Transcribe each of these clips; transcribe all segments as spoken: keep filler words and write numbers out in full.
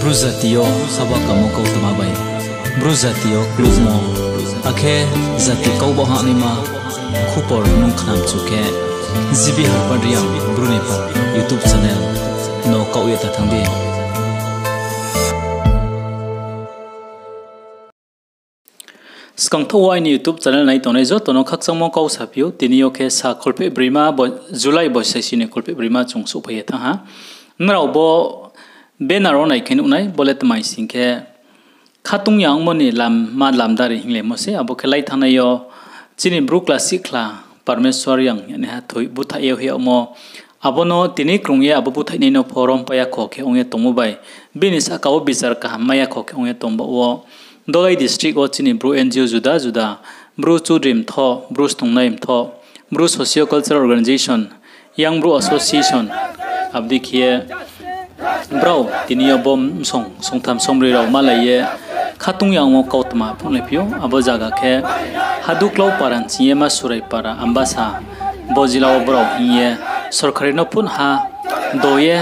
Bru jati yo haba kamo kautma bai, Bru jati yo klubmo, akhe jati kau bo hahnaima khupor nung khnamchu khe, G B Harpad Reang Bru ni pal YouTube channel no kaoh ye ta thanng di. Skangthaoh wo aini YouTube channel nai tongnai joto no khakchangmo kau saphi ou, tini yo khe sa kholpheh broima, July boisai sini kholpheh broima chung souhphai ye thanng ha. Nrao bo banner wo nai khe nuhnai, bo le tma hing khe, khatung yangmo ni lam, ma lamdari hinglaimo se, abo khe lai thanngnai yo chini Bru kla sihkhla Parmeswar Reang yaniha thoi búthaih ye hoih yagmo, abo no tini krung ye abo búthaihnai no pho rompai ya kho khe ong ye tongmo bai, bini sahka wo bichar kaham mai ya kho khe ong ye tong baoh wo, Dolai district wo chini Bru N G O juda juda, Bru Chudri mthoh, Bru Snungnai mthoh, Bru Socio Cultural Organization, Young Bru Association, abo dei khe ye brao tini yo bo msong songtham songbroi rao malai ye khatung yangmo kautma phnuhlaiphi ou, abo zaga khe Haduklau para nching ye ma Surai para Ambasa, bo jila wo brao hing ye sorkari no phut ha do ye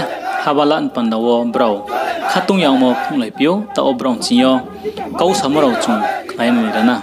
haba la ni panda wo brao khatung yangmo phnuhlaiphi ou, taoh wo brao nching yo kau samo rao chung khnai ni rana.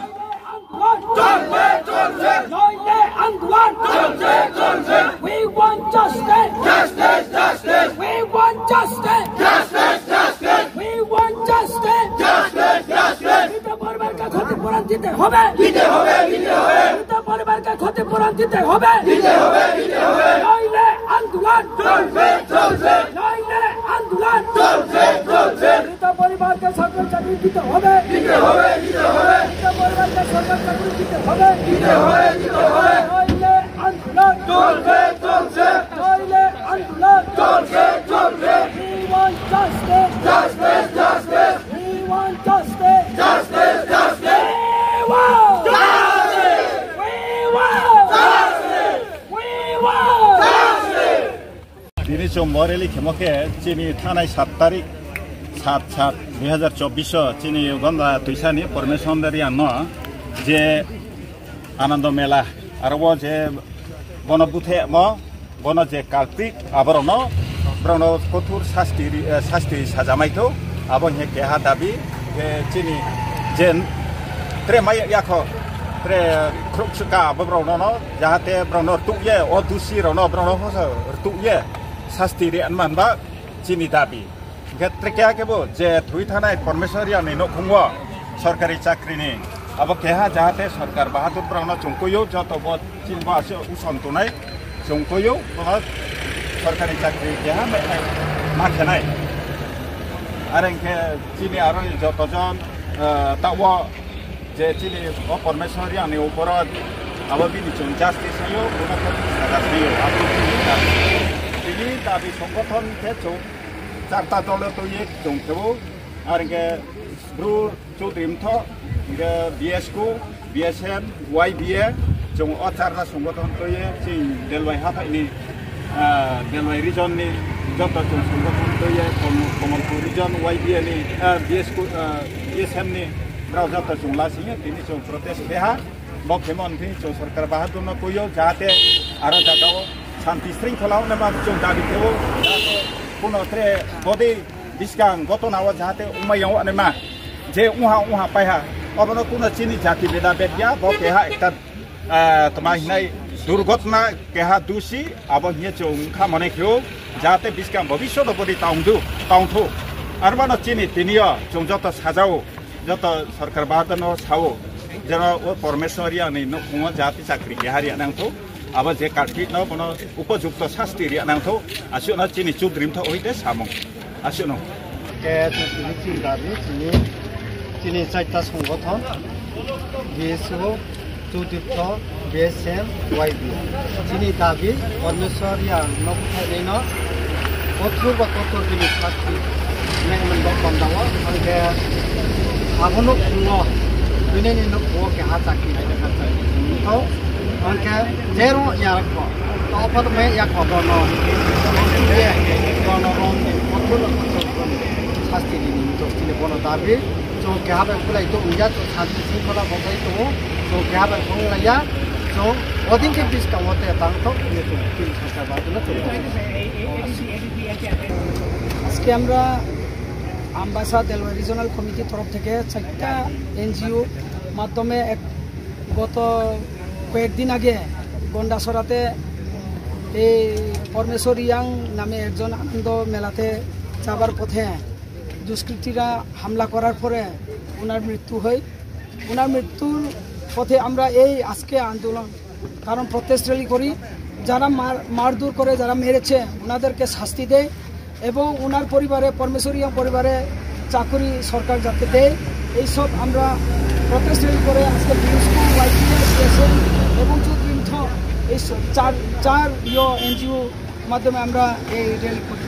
মৃত পরিবারকে ক্ষতিপূরণ দিতে হবে। দিতে হবে, দিতে হবে। মৃত পরিবারকে ক্ষতিপূরণ দিতে হবে। দিতে হবে, দিতে হবে। নইলে আন্দোলন চলবে, চলবে। নইলে আন্দোলন চলবে, চলবে। মৃত পরিবারকে সরকারি চাকরি দিতে হবে। দিতে হবে, দিতে হবে। মৃত পরিবারকে সরকারি চাকরি দিতে হবে। দিতে হবে, দিতে হবে। নইলে আন্দোলন চলবে, চলবে। নইলে আন্দোলন চলবে, চলবে। We want justice. Justice, justice. We want justice. Justice, justice. We want justice. We want justice. We want justice. Tini chung bo rally khemo khe chini thanai sat tarik, sat sat dui hazar chobbish o chini Uganda tuisa ni Parmeswar Reang no je Anando Mela, aro bo je bono búthaimo, bono je culprit, aborao no, brao no kothur sasti ri-, eh, sasti saja mai thou, abo hing ye keha dabi, eh, chini je tre mai ya kho, tre khrouhsuka abo brao no no, jahate brao no rtuh ye, o dusi rao no brao no pho rtuh ye, sasti ri anman ba chini dabi. Hing khe tre keha khe bo je thoi thanai Parmeswar Reang ni nouhkhong wo sorkari chakri ni abo keha jahate sorkar bahadur brao no chung koi ou, joto bo chini bo asuh usom tongnai chung koi ou, bo sorkari chakri keha ma, ma khe nai. Are hing khe chini aro joto jon, eh, taoh wo je chini o Parmeswar Reang ni upor o abo bini chung justice sai ou, bono khe saja sai ou, abo chini dabi. Chini dabi songgothon khe chung charta dol o tui ye chung khe ou, are hing khe Bru Chudri Mthoh, hing khe B S K, B S M, Y B A, chung o charta songgothon tui ye chini Delwai hathái ni, ah, Delwai region ni joto chung songgothon tui ye, Kom-, Komolpur region Y B A ni, ah, B S K, ah, B S M ni, brao joto chung lasing ye tini chung protest khe ha. Bo khemo ni thing chung sorkar bahadur no koi ou, jahate aro jaga wo santi sringkhola ongnaima chung dabi khe ou, jahate kuno tre bodei buskang gotona wo jahate ongmai ya ongnaima, je ongha ongha pai ha, obo no kuno chini jati beda bed ya, bo keha ekta, ah, tma hingnai durgotona keha dusi, abo hing ye chung kha mane khe ou, jahate buskang bobisot o bodei tang thou. Armano chini tini yo chung joto saja ou, joto sorkar bahadur no sa ou, jeno o Parmeswar Reang ni nouhkhong wo jahate chakri keha ri ya nang thou, abo je culprit no bono upojukto sasti ri ya nang thou, asuh no chini Chudri Mthoh hoite samung. Asuh no. Khe chini chini dabi, chini, chini chaita songgothon, B S O, Chudri Mthoh, B S M, Y B A. Chini dabi, Parmeswar Reang no búthainai no, kothur ba kothur bini sasti, naiman ba panda wo, hing khe abo nouhkhong wo, bini ni nouhkhong wo keha chakri, keha chakri, thou, hing khe jero ya kho, to pho to mai ya kho, bono, bono rom ni, kothur ba kothur sasti ri ni, to chini bono dabi, chung keha bai kulai tong ya, chung santi sringkhola bothai tong ou, chung keha bai tonglai ya, chung bodei khe buskang wo te tang thou, ye chung chini sorkar bahadur no chung. আজকে আমরা বাসা দেলওয়াই রিজিওনাল কমিটির তরফ থেকে চারটা এনজিও মাধ্যমে এক, গত কয়েকদিন আগে গন্ডাছড়াতে এই পরমেশ্বর রিয়াং নামে একজন আনন্দ মেলাতে যাবার পথে দুষ্কৃতীরা হামলা করার পরে ওনার মৃত্যু হয়। ওনার মৃত্যুর পথে আমরা এই আজকে আন্দোলন, কারণ প্রোটেস্ট র‍্যালি করি, যারা মার মারধর করে, যারা মেরেছে, ওনাদেরকে শাস্তি দেয় এবং ওনার পরিবারে, পরমেশ্বর রিয়াং পরিবারে চাকুরি সরকার যাতে দেয়, এইসব আমরা প্রোটেস্ট র‍্যালি করে আজকে বিউসকো, ওয়াইপিএস, এসএন এবং চৌধুরী মিঠু এই স- চার চার ইয় এনজিও মাধ্যমে আমরা এই র‍্যালি করছি।